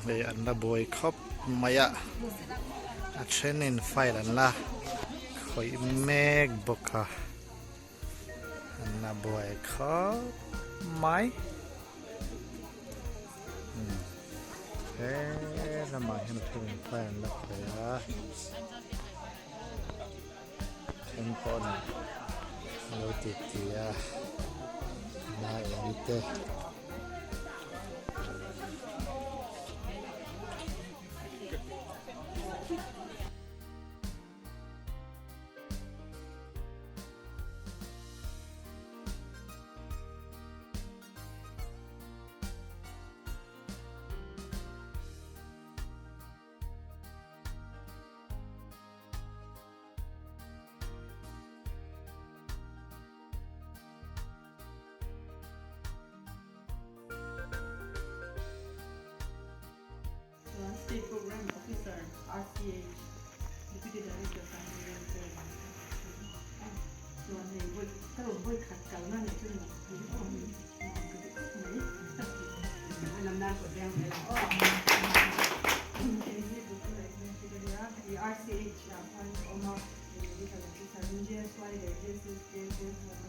Hei an la buai khawp mai a, a thenin file an la khawih mek bawk a, an la buai khawp mai. He lamah hian a thenin file an la khawih a, then pawh an lo ti ti a, nai eng te. Chuan State Programme Officer, RCH, Deputy Director Sangri Welfare lam a chuan hei vawi ka rawn vawi khat kalna nih chu ni tih awm nuam ka ti khawp mai. Vawi lam nan kawt veng zel ang aw. Hei hi Doctor Edwin Fit a nia, i RCH ah khan ka awm a, Medical Officer in JSY leh JSSK te chuan ka